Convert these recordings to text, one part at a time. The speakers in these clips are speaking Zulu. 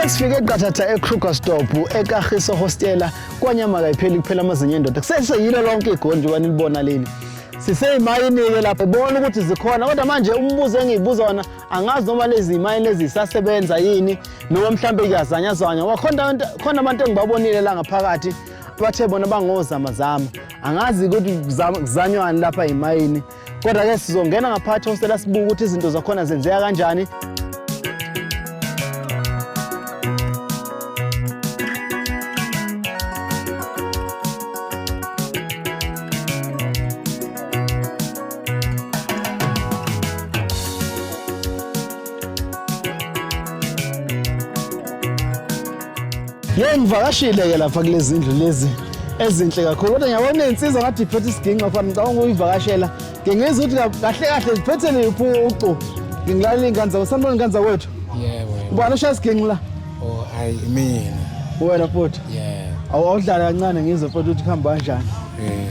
Sesifike qathatha eKrugersdorp eKagiso Hostela kwanyama kayipheli kuphela amazinyo endoda. Kuseseyilo lonke igoli njengoba nilibona leli. Siseyimayini-ke lapha bona ukuthi zikhona kodwa manje umbuzo engiyibuza wona angazi noma lezi mayini lezi zisasebenza yini noma mhlambe kuyazanyazanywa ngoba khona abantu engibabonile la ngaphakathi bathe bona bangozamazama angazi ukuthi kuzanywani lapha yimayini kodwa-ke sizongena ngaphakathi hostela sibuke ukuthi izinto zakhona zenzeka kanjani. Ye ngivakashile-ke lapha kulezi ndlu lezi ezinhle kakhulu kodwa ngiyabona iy'nsizwa ngathi iphethe isiginxa fana ngicabanga ukuyivakashela ngingizwa ukuthi kahle kahle ziphethe liphi ucu. Ngingilalela iy'ngane zabo. Sanibona iy'ngane zakwethu. Yebo. Ubani oshaya isiginxi la? Oh, ayi mina. Wena futhi? Yebo. Awudlale kancane ngizwe futhi ukuthi kuhamba kanjani. Eh.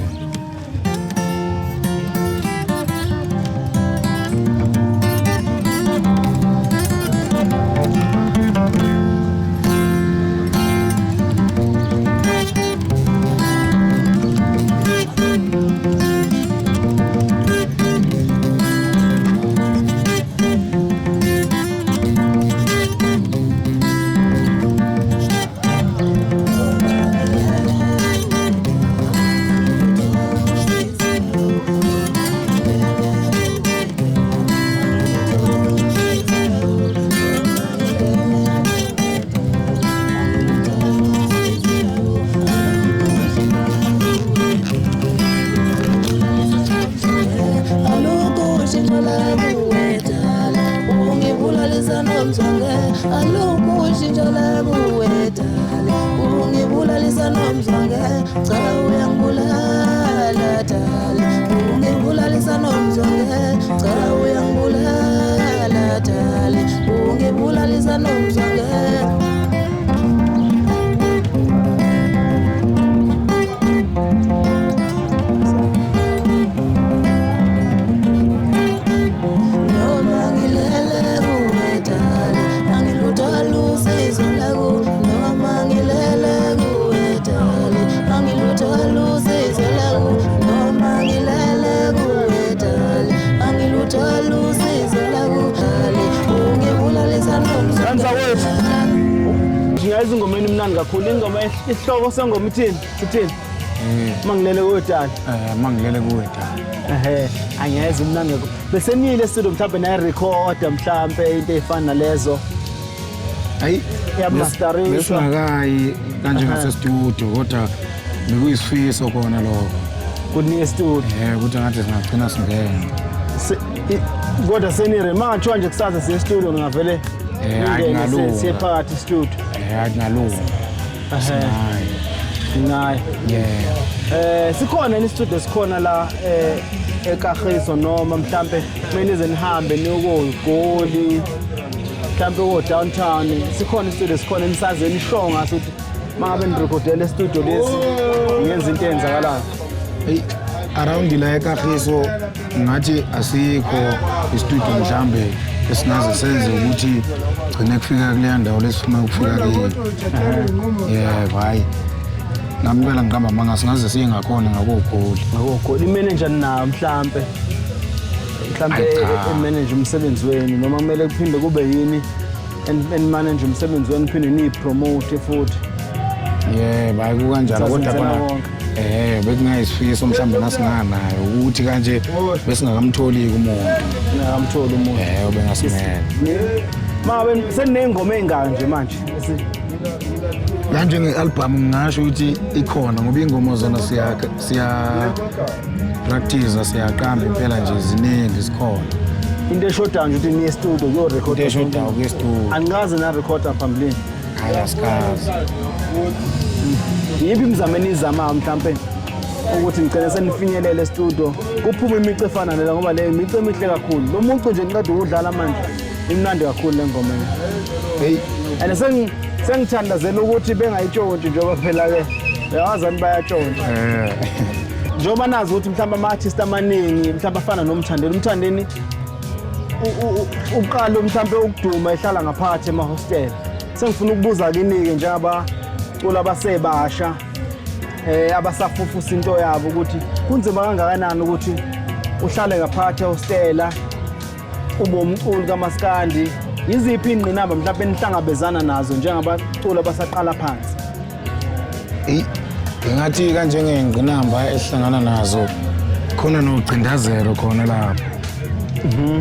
Ngiyazi ingoma imnandi kakhulu ingoma isihloko sengoma ithini sithini? Mangilele kuwe dali. Eh, mangilele kuwe dali. Ehhe, angiyazi imnandi kakhulu. Bese niyile studio mhlawumbe nayirekhoda mhlawumbe into ey'fana nalezo. Hayi, Iyamasterisha. besingakayi kanje ngasestudio kodwa bekuyisifiso khona lokho. Kuniye studio. Eh, ukuthi ngathi singagcina singena. Kodwa senire uma ngathiwa nje kusasa siye studio ngingavele Eh, hayi, ngingene kungalunga. siye phakathi studio. Eh, akungalunga. Sinayo. Naye. Yeah. Eh sikhona yini studio sikhona la eKagiso noma mhlambe kumele nize nihambe niyokoGoli mhlambe ko downtown sikhona istudio sikhona enisazeni nisho ngaso ukuthi mangabe nirekhodele estudio lesi ngenza into eyenzakalayo. Hey, around la eKagiso ngathi asikho istudio mhlambe esingaze senze ukuthi gcine kufika kuleya ndawo lesifuna ukufika kuyo. Yebo, hayi. Nami impela ngiqamba amanga singaze siye ngakhona ngakoGoli. NgakoGoli imanager ninayo mhlambe mhlambe Ayi, cha. emanage umsebenzi wenu noma kumele kuphinde kube yini en manage umsebenzi wenu phinde niyipromote futhi. Yebo, hayi kukanjalo kodwa Sazenzela khona konke. Bekungayisifiso mhlawumbe nasinganayo ukuthi kanje besingakamtholi umuntu. Ningakamtholi umuntu. Obengasimele. Mangabe seniney'ngoma ey'ngaka nje manje. Kanje nge-album ngingasho ukuthi ikhona ngoba iy'ngoma zona siya practice siyaqamba impela nje ziningi zikhona. Into eshodayo nje ukuthi niye studio kuyorekhoda. Into eshodayo kuye studio. Anikaze narekhoda phambilini. Hayi asikaze. Yiphi imizamo eniyizamayo mhlampe ukuthi ngigcine senifinyelele estudio kuphume imicu efana nale ngoba le imicu emihle kakhulu. Lo mucu nje ngiqeda ukudlala manje imnandi kakhulu le ngoma le. Hey, And sengithandazela ukuthi bengayitshontshi njengoba phela-ke uyawazani bayatshontsha. Njengoba nazi ukuthi mhlawumbe ama-artist amaningi mhlawumbe afana noMthandeni, uMthandeni uqale mhlawumbe ukuduma ehlala ngaphakathi emahostela. Sengifuna ukubuza kini-ke njengabaculi abasebasha abasafufusa into yabo ukuthi kunzima kangakanani ukuthi uhlale ngaphakathi ehostela ube umculi kamaskandi. Yiziphi iy'ngqinamba mhlawumpe enihlangabezana nazo njengabaculi abasaqala phansi? Eyi, ngingathi kanjengey'ngqinamba esihlangana nazo khona nogcindazelo khona lapho,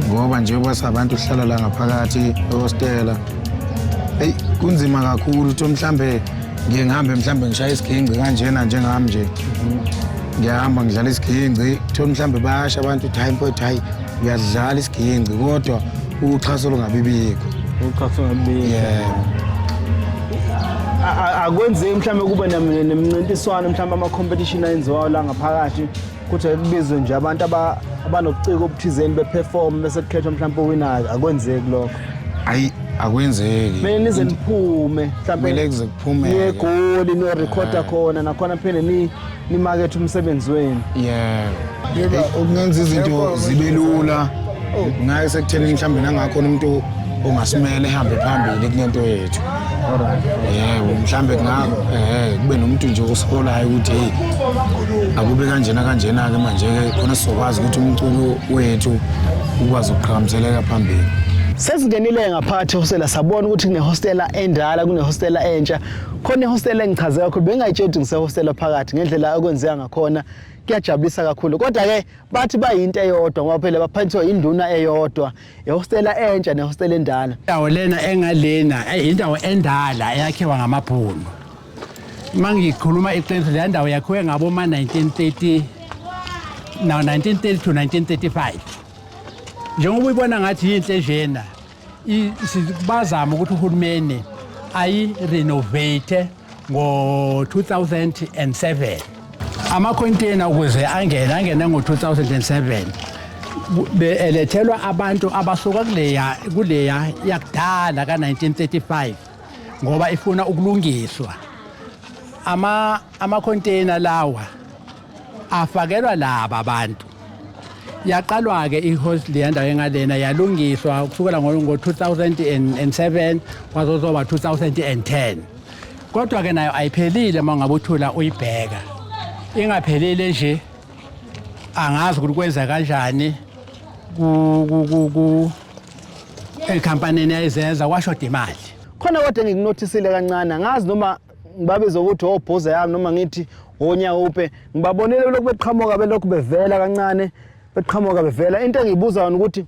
ngoba njengoba sabantu sihlala la ngaphakathi ehostela, eyi kunzima kakhulu ukuthi mhlambe ngiye ngihambe mhlambe ngishaye isiginci kanjena njengami nje, ngiyahamba ngidlala isiginci, kuthiwa mhlambe bayasho abantu ukuthi hayi mfowethu, hayi uyadlala isiginci, kodwa uxhaso lungabibikho. Uxhaso lungabibikho. Yebo. Akwenzeki mhlawumbe kube nemincintiswano, mhlawumbe ama-competition ayenziwayo la ngaphakathi, kuthi kubizwe nje abantu abanobuciko obuthizeni beperform bese kukhethwa mhlawumbe owinayo? Akwenzeki lokho? Hayi, akwenzeki. Kumele nize niphume mhlawumbe Kumele kuze kuphume. Niye eGoli niyorekhoda khona, nakhona phinde nimakethe umsebenzi wenu. Yebo. Okungenza izinto zibe lula ngaye sekutheni mhlawumbe nangakhona umuntu ongasimele ehambe phambili kulento yethu. Yebo, mhlawumbe kube nomuntu nje osiholayo ukuthi hey, akube kanjena kanjena-ke manje-ke, khona sizokwazi ukuthi umculo wethu ukwazi ukuqhagamseleka phambili. Sesingenile ngaphakathi ehostela, sabona ukuthi kunehostela endala, kunehostela entsha. Khona ihostela engichaze kakhulu, bengingayitsheli ukuthi ngisehostela phakathi ngendlela okwenzeka ngakhona, kuyajabulisa kakhulu. Kodwa-ke bathi bayinto eyodwa ngoba phela baphathiswa induna eyodwa, ihostela entsha nehostela endala. Indawo lena engalena indawo endala eyakhiwa ngamabhunu. Uma ngikhuluma iqiniso, leya ndawo yakhiwe ngaboma 1930, now 1930 to 1935. Njengoba uyibona ngathi yinhle njena, bazama ukuthi uhulumeni ayi-renovate ngo-2007. Amakhonteyina ukuze angene ngo-2007, belethelwa abantu abasuka kuleya yakudala ka-1935 ngoba ifuna ukulungiswa. Amakhonteyina lawa afakelwa laba abantu. Yaqalwa-ke i-host leya ndawo engalena, yalungiswa kusukela ngo-2007 kwazozoba 2010. Kodwa-ke nayo ayiphelile, uma ngabe uthula uyibheka ingaphelile nje, angazi ukuthi kwenza kanjani enkampanini eyayizenza, kwashoda imali. Khona kodwa engikunothisile kancane, angazi noma ngibabiza ukuthi obhoza yami noma ngithi onyawupe, ngibabonile belokhu beqhamuka, belokhu bevela kancane, beqhamuka bevela. Into engiyibuza yona ukuthi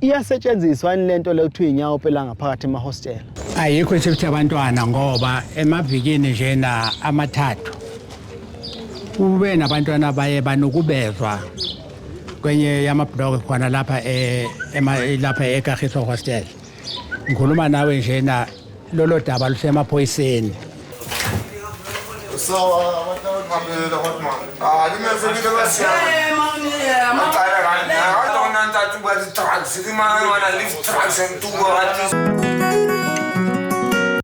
iyasetshenziswa yini lento le kuthiwa inyawupe la ngaphakathi emahostela? Ayikho ishift yabantwana, ngoba emavikini njena amathathu kube nabantwana baye banukubezwa kwenye yamabhloko khona lapha lapha eKagiso Hostel. Ngikhuluma nawe njena lolo daba lusemaphoyiseni. So,